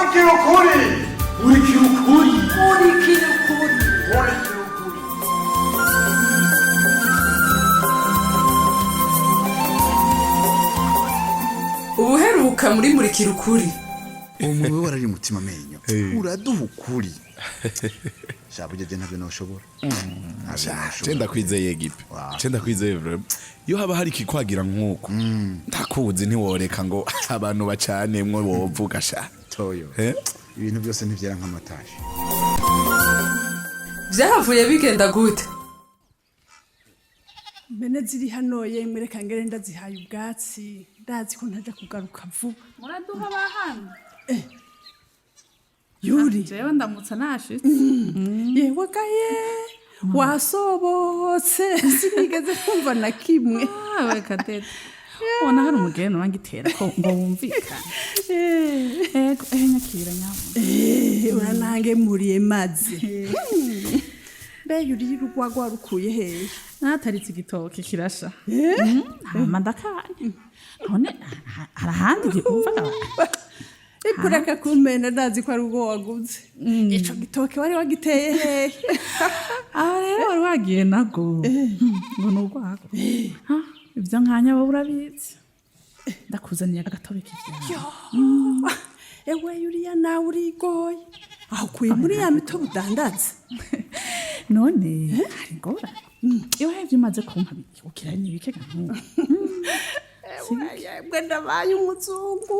Murikira ukuri. Murikira ukuri. Murikira ukuri. Murikira ukuri. Ubuheruka muri Murikira Ukuri. Uwo muntu we warari umutima amenyo uraduha ukuri. Sha, burya je ntabyo noshobora. Ntabyo noshobora. Cenda kwizeye gipe. Cenda kwizeye vraiment. Iyo haba hari ikikwagira nk'uko ndakuzi, ntiworeka ngo abantu bacanemwo, wovuga sha. Toyo. Eh? Ibintu byose ntivyera nk'amataje. Byahavuye bigenda gute? Impene ziri hano yemwe, reka ngere ndazihaye ubwatsi, ndazi ko ntaja kugaruka vuba. Muraduha bahano. Yuri. Jewe ndamutsa nashitse. Yewe gaye, wasobotse, sinigeze kumva na kimwe. Awe kadete, ubona hari umugeni urangitera ko ngo wumvikane. Ego, eh, nyakira nyabo. Eh, uranangemuriye maze. Mbe Yuri, urwagwa rukuye hehe? Nataritse igitoki kirasha. Hama ndakanya none hari ahandi wumvaga? Ikureka kumena, ndazi ko ari ubwo waguze. Ico gitoke wari wagiteye hehe? Aho rero wari wagiye nago ngo ni urwago. Ha, ibyo nkanya wowe urabizi, ndakuzaniye agatobe k'ivyamwa. Ewe Yuriya, nawe urigoye, aho ukuye muri ya mitobe udandaza? None hari ingorane iyo uhevye umaze kumpa ukira n'ibikega nk'ubu? Yebwe, ndabaye umuzungu.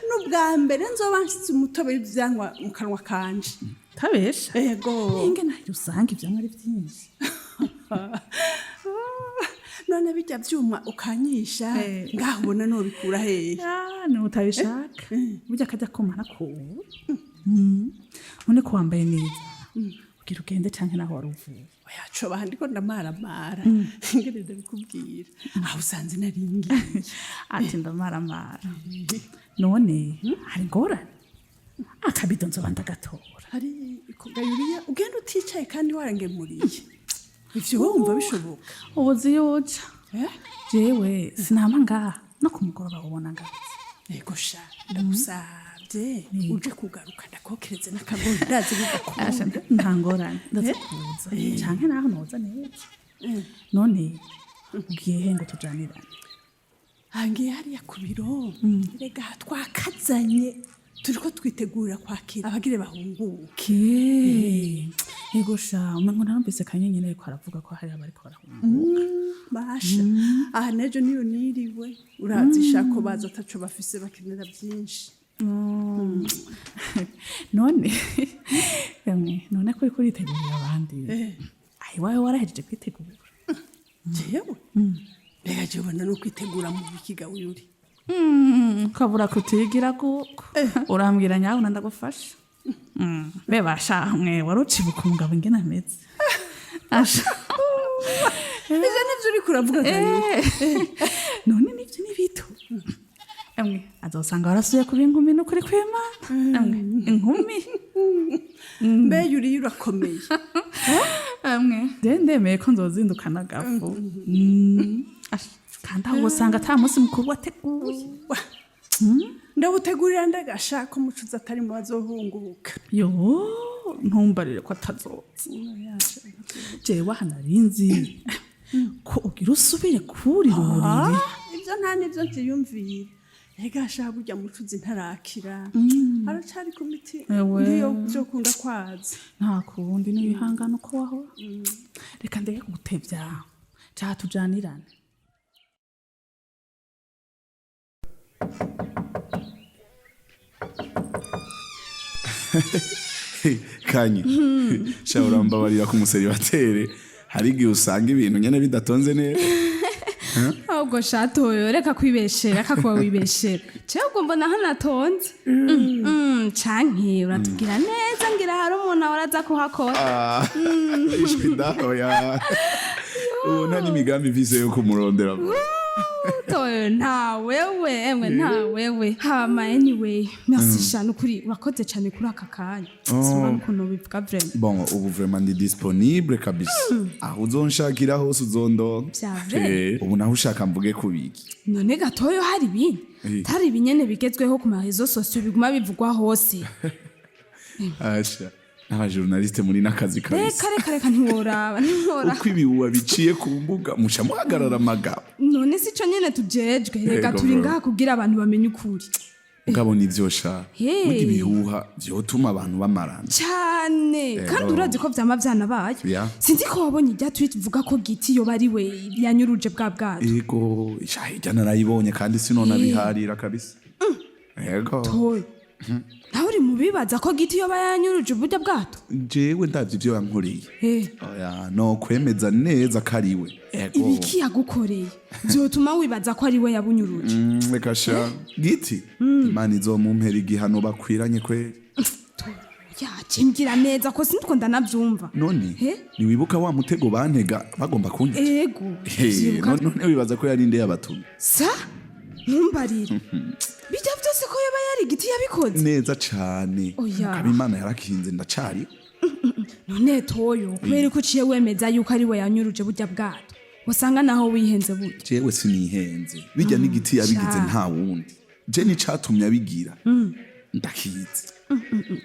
N'ubwa mbere nzoba nshyize umutobe w'ivyamwa mu kanwa kanje. Tabesha. Ego. Ninge nayo usanga ivyamwa ari vyinshi. None bijya vyuma ukanyisha ngaho ubona nobikura hehe? Ah, ni utabishaka burya akajya kumara kubu. None ko wambaye neza, ugira ugende canke naho wari uvuye? Oya, coba ndiko ndamaramara ngene ndabikubwira, aho usanze nari ngiye. Ati ndamaramara. None hari ingorane? Akabido nzoba ndagatora. Hari ikugayuriya ugenda uticaye kandi warangemuriye, ivyo wowe wumva bishoboka? Ubuzi yoja. Eh? Jewe sinama ngaha, no ku mugoroba ubona ngarutse. Ego sha, ndagusabye uje kugaruka ndakokereze n'akagori, ndazi Asha, bigakunda. Nta ngorane, ndaza kuza canke naho noza neza. None ugiye he ngo tujanirane? Hangiye hariya ku biro. Rega twakazanye, turiko twitegurira kwakira abagire bahunguke. Ke ego sha, umengo narumvise Kanyenyeri ariko aravuga ko hari abariko barahunguka. Basha, aha nejo niyo niriwe, urazi shako baza ataco bafise, bakenera byinshi. None emwe, none ko uriko uritegurira abandi, aho iwawe warahejeje kwitegura? Jewe mbega, jewe ubona no kwitegura mu bikiga Yuri? Kabura kutigira kuko urambwira nyabuna ndagufasha. Be basha mwe, wari ucibuka umugabo ingene ameze? Asha. Ivyo nivyo uriko uravuga Kanyoni? None nivyo ni bito. Emwe, azosanga warasuye kuba inkumi, n'ukuri kw'Imana, emwe inkumi. Mbe Yuri, urakomeye. Emwe je ndemeye ko nzozindukana agafu. Asha, kandi aho usanga ata munsi mukuru wateguye. Ndawutegurira ndagashaka umucuzi atari mu bazohunguka. Yo, ntumbarire ko atazoza. Jewe aha narinzi ko ugira usubire kurira uburiri. Ibyo nta n'ibyo ntiyumvira. Rega sha, burya mucuzi ntarakira, aracari ku miti. Ewe. Niyo byokunda kwaza. Nta kundi, n'ibihangano uko wahora. Reka ndeke kugutevya, caha tujanirane. Kanyi sha, urambabarira ku museribateri, hari igihe usanga ibintu nyene bidatonze neza. Ahubwo shatoyo, reka kwibeshera, reka kuba wibeshera. Jewe ubwo mbona hanatonze. Canke uratubwira neza, ngira hari umuntu ahora aza kuhakora. Ishwi ndaho ya ubu nta n'imigambi mfise yo kumurondera. Toyo nta wewe, emwe nta wewe. Hama anyway, merci cyane ukuri, urakoze cyane kuri aka kanya. Sinabona ukuntu bivuga vraiment. Bon, ubu vraiment ndi disponible kabisa, aho uzonshakira hose uzondonka. Vya vrai? Ubu naho ushaka mvuge kubiki? None gatoyo, hari ibindi tari ibinyene bigezweho ku ma réseaux sociaux biguma bivugwa hose? Asha, n'abajournaliste muri n'akazi kabisa. Reka reka reka, ntiworaba, ntiworaba. Uko ibihuha biciye ku mbuga muca muhagarara amagabo. None si cyo nyene tujejwe reka? Yego, Turi bro. ngaha kugira abantu bamenye ukuri. Mugabo nivyo sha. Hey. Burya ibihuha vyotuma abantu bamarana. Cyane, kandi urazi ko vyama vyanabaye. Sinzi ko wabonye irya tweet ivuga ko Giti yoba ari we yanyuruje bwa bwato. Ego sha, irya narayibonye kandi sinona biharira kabisa, ego. Toyo, nawe uri mu bibaza ko Giti yoba yanyuruje uburyo bwato? Jewe ndavye ivyo yankoreye, oya, no kwemeza neza ko ari we, ego. Ibiki yagukoreye vyotuma wibaza ko ari we yabunyuruje? Reka sha, Giti Imana izomumpera igihano bakwiranye kweri. Yacimbwira neza ko sindiko ndanavyumva. None ntiwibuka wa mutego bantega bagomba kunyica? Ego. He, Vyibuka. none wibaza ko yari nde yabatumye? Sa ntumbarire, bijya byose ko yoba yari Giti yabikoze? Neza cane. Oya. Kaba Imana yarakinze ndacari. None Toyo, kubera ko uciye wemeza yuko ari we yanyuruje burya bwato, wasanga naho wihenze burya. Jewe sinihenze, bijya n'Igiti yabigize. Sha. Nta wundi, je n'icatumye abigira ndakizi.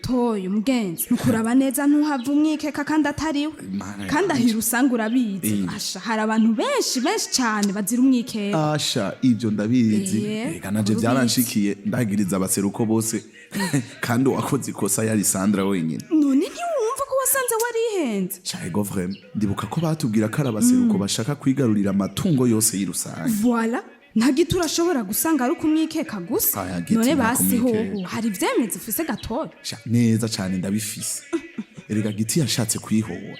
Toyo mugenzi, nukuraba neza ntuhava umwikeka kandi atariwe. Imana Kandi yanje. ahira usanga urabizi. Asha, hari abantu benshi benshi cyane bazira umwikeka. Asha, ibyo ndabizi. Reka naje urabizi. byaranshikiye, ndagiriza abaseruko bose kandi uwakoze ikosa yari Sandra wenyine. None ntiwumva ko wasanze warihenze? Ego vraiment, ndibuka ko batubwira ko ari abaseruko bashaka kwigarurira amatungo yose y'irusange. Voilà, nta Giti urashobora gusanga ari ukumwikeka gusa. Aya, Giti None nta basi hoho kumwikeka. hari ivyemeza ufise gatoya? Sha, neza cane ndabifise. Erega Giti yashatse kwihora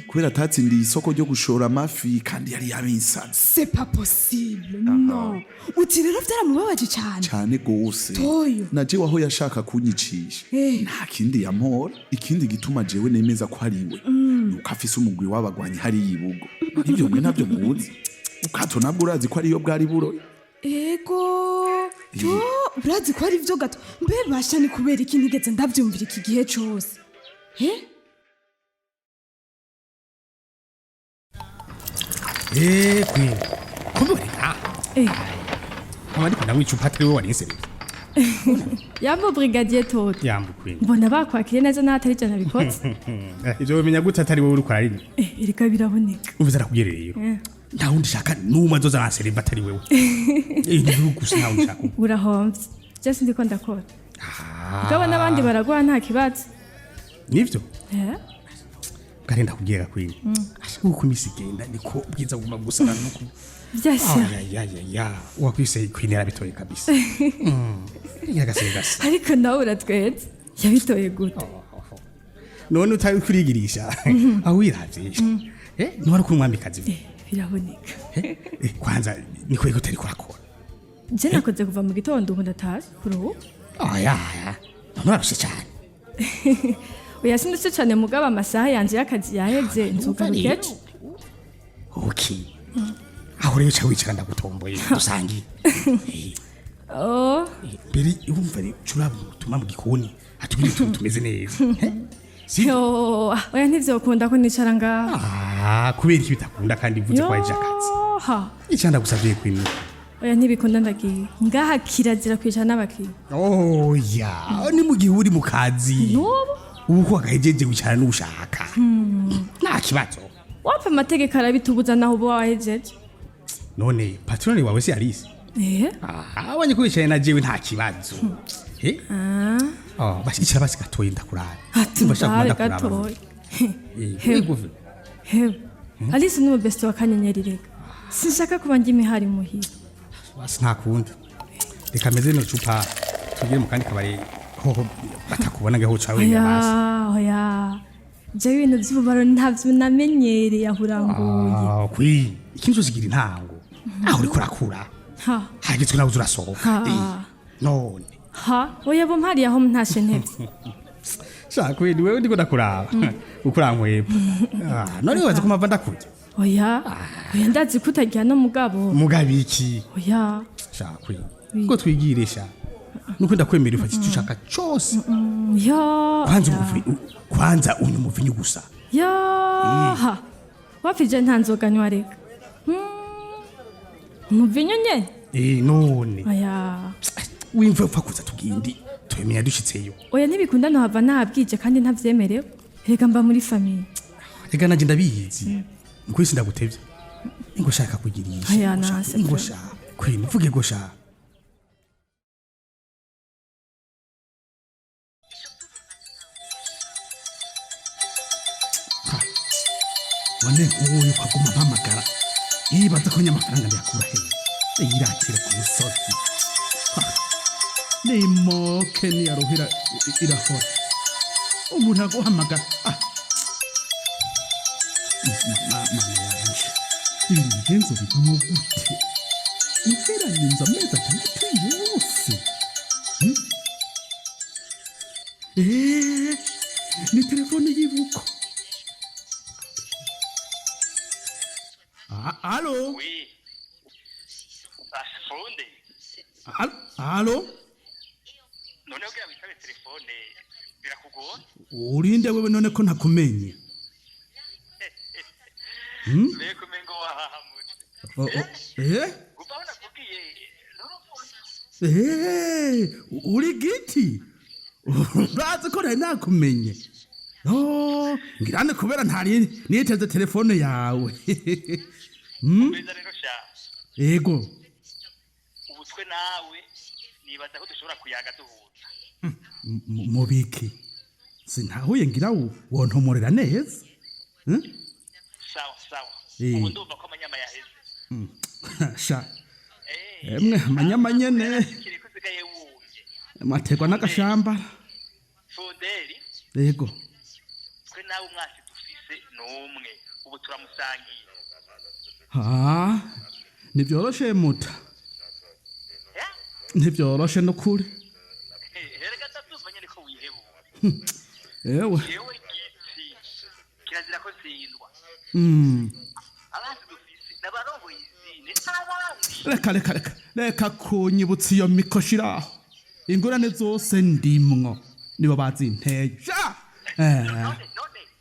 kubera atatsindiye isoko ryo gushora amafi kandi yari yabinsavye. C'est pas possible, non! Uti rero vyaramubabaje cane? Cane gose. Toyo. Na jewe aho yashaka kunyicisha. Nta kindi yampora. Ikindi gituma jewe nemeza ko ari we nuko afise umugwi w'abagwanyi hariya ibugo. Nivyo mwe ntabyo muzi, ukato nabwo urazi ko ariyo bwari buroye. Ego yo, urazi ko ari vyo gato? Mbe basha, ni kubera iki ntigeze ndavyumvira iki gihe cose? He. Queen, kumbe uri ngaha? Nkaba ndiko ndanywa icupa atari wowe warinserevye. Yambo brigadier Toto. Yambo Queen. Mbona bakwakiriye neza n'aho atari jana bikoze. Ivyo womenya gute atari wowe uriko urarinywa? Erega biraboneka. Umva, arakubwira rero, nta wundi shaka n'umwe azoza aransereva atari wewe. Ni wewe gusa, nta wundi shaka. Urahomvye. Je sindiko ndakora. Mugabo n'abandi baraguha, nta kibazo. Nivyo? Eh? Bwari ndakubwira Queen. Asha, uko iminsi igenda niko bwiza buguma gusana nuko. Vyasha. Ya, wakwise Queen yarabitoye kabisa. Yagasegasa. Ariko nawe uratwetse. Yabitoye gute? None utari kurigirisha aho wiravye? Ntiwari kuri umwamikazi. Biraboneka. Kwanza niko utari kurakora? Je nakoze kuva mu gitondo, ubu ndatashe kuruhuka. Oya, none urarushe cyane? Oya, sindutse cane, mugabo amasaha yanje y'akazi yaheze, nzogaruka ejo. Okay, aho rero uca wicara ndagutomboye dusangiye. Oh. Mbere urumva rero uca uraba utuma mu gikoni atubwire utuntu tumeze neza. Yo, oya, ntivyokunda ko nicara ngaha. Ah, kubera iki bitakunda kandi mvuze ko waje akazi? Yoha. Icyo ndagusavye Queen. Oya, ntibikunda, ndagiye. Ngaha kirazira kwicara n'abakiriya. Oya, ni mu gihe uri mu kazi. N'ubu? Ubu ko wagahejeje wicara n'ushaka, nta kibazo. Wapfa, amategeko arabitubuza naho uba wahejeje. None patronne wawe si Alice? Eh? Ah, abonye ko wicaye na jewe nta kibazo. Ah. Oh, basi icara basi gatoyi ndakuraba. Ati Umva, shaka ndabe ndakuraba. gatoyi. Hewe. Hewe. Alice ni umubesito wa Kanyenyeri rega. Sinshaka kuba njya imihari muhira. Basi nta kundi. Reka meze no cupa tugire mu kandi kabari hoho batakubona ngaho uca Oya, wenya basi. oya. Jewe ibintu vy'ububaro ntavyo namenyereye, aho urangoye. Ah, kwi ikintu cyose kigira intango. Aho uriko urakura. Ha. Hagizwe nawe urasohoka. Ha. None. Ha, oya, bo mpariye aho ntashe ntevye. Sha Queen, wewe ndiko ndakuraba. Ukurankweba. Ah, none wibaza ko mpava ndakurya? Oya, oya, ndazi ko utaryana mugabo. Mugabiki? Oya. Sha kwe, ko twigire sha, nuko ndakwemera ufata icyo ushaka cyose. Ya. Kwanza kwanza unywa umuvinyu gusa. Ya, wapfije nta nzoga nywa, reka. Umuvinyu nyene? Eh, none? Oya. Wimva upfa kuza tugindi tuyemenya dushitseyo. Oya, ntibikunda, nohava nahabwije kandi ntavyemerewe. Reka, mba muri famille. Reka nanjye ndabizi, nukuri sindagutevye, ingo shaka kugirisha. Oya, nase. Ingo sha kwini, mvuge go sha. Ha, none nk'uyu kwaguma mpamagara yibaza ko nyamafaranga ndayakura hehe? Yiratire ku musozi. Ha, nimoke niyaruhira irahora umuntu aguhamagara. Ah, mana yanje, ibi bigenzo bivamo gute guheranye amezi 6 yose? Hmm? Eh, ni telefone y'ibuko. Ah, allô? Oui. Ah, Funde. Allô? None kugira witabe telefone birakugora? Urinde wewe none ko ntakumenye? Hmm? Mbega umengo wahahamutse. Oh, oh, eh? Kuva aho nakubwiye. Eh, uri giti, urazi ko nari nakumenye. Oh, ngirane kubera ntari niteze telefone yawe. Hmm? Mbeza rero sha. Ego. Ubu twe nawe nibaza ko dushobora kuyaga duhuza. Mubiki sintahuye, ngira wontomorera neza. Hmm? Sawa sawa. Eh. Ubu ndumva ko amanyama yaheze. Sha emwe, amanyama nyene Kiriko usigaye wumye. materwa n'agashamba. Funderi. Ego. Twe nawe umwasi dufise ni umwe. Ubu turamusangiye. Ah, ntibyoroshe muta, ntibyoroshe n'ukuri. Erega ndabyumva nyene ko wihebura. Ewe. Jewe giti kirazira ko ntsindwa. Abansi dufise n'abarongoye izine n'abandi. Reka reka reka reka kunyibutsa iyo mikoshi iraho, ingorane zose ndimwo nibo bazinteye sha. Eh.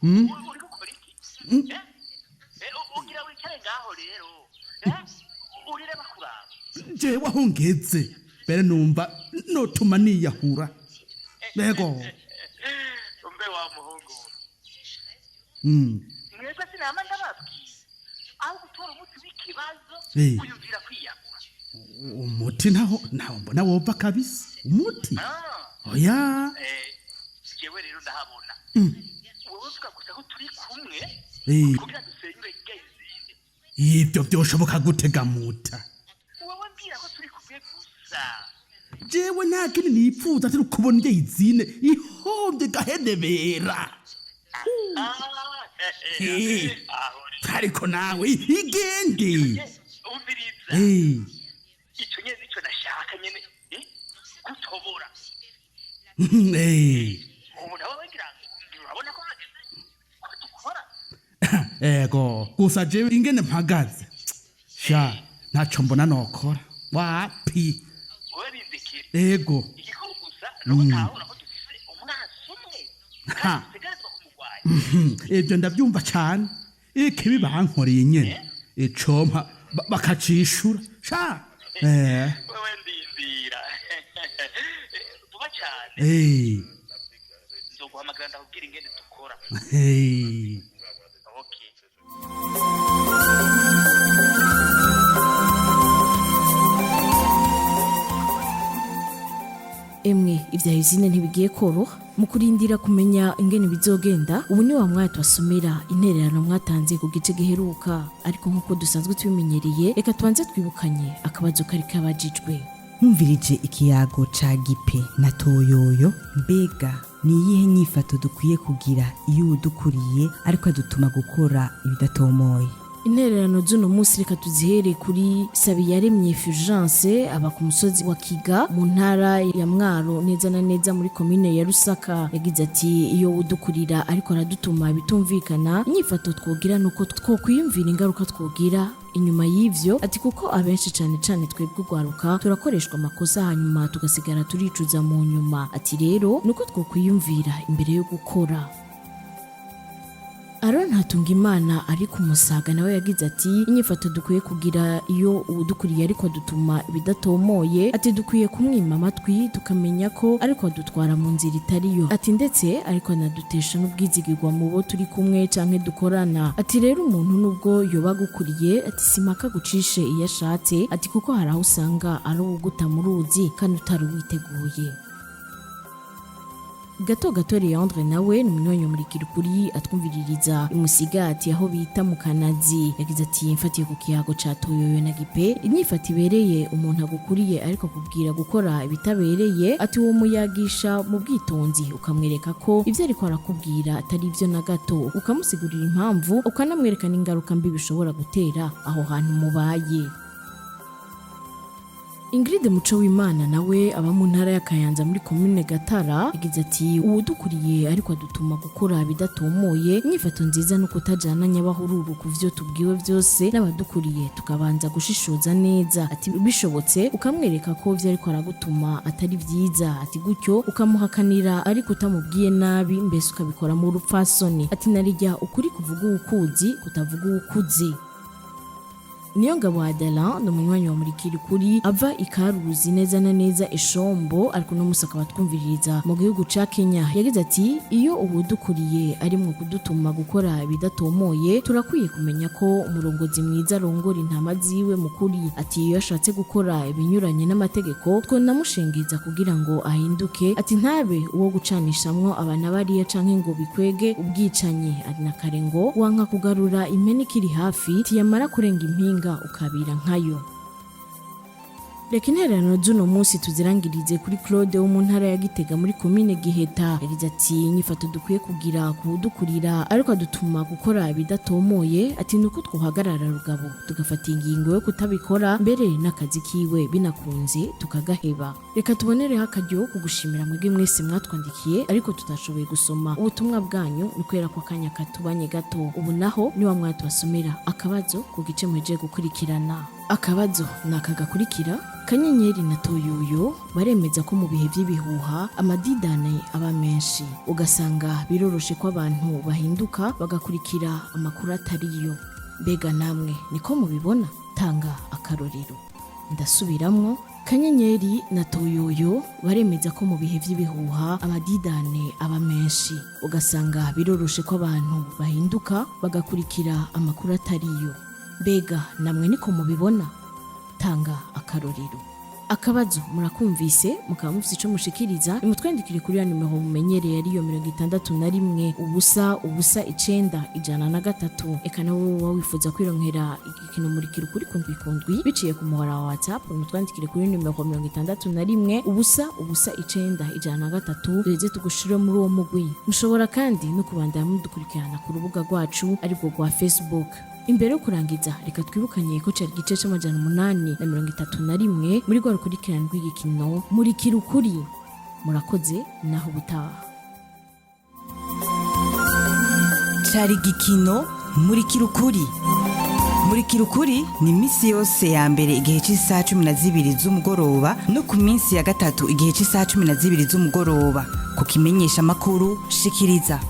Hmm? Uriko ukora iki? Eh? Eh, ugira wicare ngaho rero. Eh? Urire bakuraba. Jewe aho ngeze mbere numva notuma niyahura, yego. Umbe wa muhungu. Mwebwe sinama ndababwiye. Aho gutora umuti w'ikibazo uyumvira kwiyahura. Umuti ntaho ntaho mbona wova kabisa umuti, oya. Eh, jewe rero ndahabona. Wowe uvuga gusa ko turi kumwe kugira dusenyure gezine. Ibyo byoshoboka gutega muta? Wowe mbwira ko turi kumwe gusa. Jewe nta kindi nipfuza atari ukubona iryo izine ihombye gahenebera. Eh. Ariko nawe igende. Umviriza. Ico nyene nico nashaka nyene. Eh? Gutobora. Ubu nawe ngira urabona ko hageze ko dukora. Ego, gusa jewe ingene mpagaze sha, ntaco mbona nokora, wapi. Wowe bindikira. Ego. Igikuru gusa nuko utahura ko dufise umwansi umwe. Ha. Dutegerezwa kumurwanya. Ibyo ndabyumva cane, ikibi bankoreye nyene icompa bakacishura sha. Eh. Wewe ndindira. Vuba cyane. Nzoguhamagara ndakubwira ingene dukora. Okay. Emwe, ibya izina ntibigiye koroha. Mu kurindira kumenya ingene bizogenda, ubu ni wa mwanya tubasomera intererano mwatanze ku gice giheruka. Ariko nk'uko dusanzwe tubimenyereye, reka tubanze twibukanye akabazo kari kabajijwe. Nkumvirije ikiyago ca Gipe na Toyoyo, mbega ni iyihe nyifato dukwiye kugira iyo uwudukuriye ariko adutuma gukora ibidatomoye? Intererano z'uno munsi reka tuzihere kuri Sabiyaremye Fulgence, aba ku musozi wa Kiga mu ntara ya Mwaro, neza na neza muri komine ya Rusaka. Yagize ati: "Iyo udukurira ariko aradutuma bitumvikana, inyifato twogira nuko twokwiyumvira ingaruka twogira inyuma y'ivyo." Ati kuko abenshi, cane cane twebwe urwaruka, turakoreshwa amakosa hanyuma tugasigara turicuza mu nyuma. Ati rero nuko twokwiyumvira imbere yo gukora. Aron Hatungimana ari ku Musaga nawe yagize ati: "Inyifato dukwiye kugira iyo uwudukuriye ariko dutuma ibidatomoye," ati "dukwiye kumwima amatwi, tukamenya ko ariko adutwara mu nzira itariyo," ati "ndetse ariko anadutesha n'ubwizigirwa mu bo turi kumwe canke dukorana." Ati rero umuntu nubwo yoba agukuriye, ati simpaka gucishe iyo ashatse, ati kuko hari aho usanga ari uwuguta mu ruzi kandi utari uwiteguye. Gato gato Leandre nawe ni umunywanyi muri Kirukuri, atwumviririza imusigati aho bita mu Kanazi. Yagize ati: "Mfatiye ku kiyago ca Toyoyo na Gipe, inyifato ibereye umuntu agukuriye ariko akubwira gukora ibitabereye," ati "uwo muyagisha mu bwitonzi, ukamwereka ko ivyo ariko arakubwira atari ivyo na gato, ukamusigurira impamvu, ukanamwereka n'ingaruka mbi bishobora gutera aho hantu mubaye." Ingrid Muco w'Imana nawe aba mu ntara ya Kayanza muri komine Gatara. Yagize ati: "Uwudukuriye ariko adutuma gukora bidatomoye, inyifato nziza no kutajana nyabahururu ku vyo tubwiwe byose n'abadukuriye, tukabanza gushishoza neza." Ati bishobotse ukamwereka ko vyo ariko aragutuma atari vyiza, ati gutyo ukamuhakanira ariko utamubwiye nabi, mbese ukabikora mu rupfasoni. Ati narijya ukuri kuvuga uwukuzi kutavuga uwukuzi. Niyo ngabo Adela ni umunywanyi wa Murikiri Kuri, ava ikaruzi neza na neza ishombo, ariko no musi akaba twumviririza mu gihugu ca Kenya. Yagize ati: "Iyo uwudukuriye arimwo kudutuma gukora ibidatomoye, turakwiye kumenya ko umurongozi mwiza arongora intama ziwe mu kuri." Ati iyo ashatse gukora ibinyuranye n'amategeko, twonamushengeza kugira ngo ahinduke, ati ntabe uwo gucanishamwo abana bariya canke ngo bikwege ubwicanyi. Ari na kare ngo wanka kugarura impene ikiri hafi, tiyamara kurenga impinga ukabira nkayo. Reka intererano z'uno munsi tuzirangirize kuri Claude wo mu ntara ya Gitega muri komine Giheta. Yagize ati: "Inyifato dukwiye kugira kuwudukurira ariko adutuma gukora ibidatomoye," ati "nuko twohagarara rugabo, tugafata ingingo yo kutabikora, mbere n'akazi kiwe binakunze tukagaheba." Reka tubonereho akaryo kugushimira mwebwe mwese mwatwandikiye ariko tutashoboye gusoma ubutumwa bwanyu, ni kubera ko akanya katubanye gato. Ubu naho niwa mwatubasomera akabazo ku gice muhejeje gukurikirana. Akabazo ni aka gakurikira: Kanyenyeri na Toyoyo baremeza ko mu bihe by'ibihuha amadidane aba menshi, ugasanga biroroshe ko abantu bahinduka bagakurikira amakuru atariyo. Mbega namwe niko mubibona? Tanga akarorero. Ndasubiramwo: Kanyenyeri na Toyoyo baremeza ko mu bihe by'ibihuha amadidane aba menshi, ugasanga biroroshe ko abantu bahinduka bagakurikira amakuru atariyo. Mbega namwe niko mubibona? Tanga akarorero. Akabazo murakumvise, mukaba mufite ico mushikiriza, nimutwandikire kuri ya nimero mumenyereye, ariyo 61 0 0 9 103. Eka nawe woba wifuza kwironkera igikino Murikira Ukuri kundwi kundwi biciye ku muhora wa WhatsApp, nimutwandikire kuri nimero 61 0 0 9 103, duheze tugushire muri uwo mugwi. Mushobora kandi no kubandanya mudukurikirana ku rubuga rwacu, aribwo rwa Facebook. Imbere yo kurangiza, reka twibukanye ko cari igice c'831 muri rwa rukurikirane rw'igikino Murikira Ukuri. Murakoze, naho ubutaha. Cari igikino Murikira Ukuri. Murikira Ukuri ni iminsi yose ya mbere igihe cy'isaha 12 z'umugoroba, no ku minsi ya gatatu igihe cy'isaha 12 z'umugoroba, ku kimenyesha amakuru Shikiriza.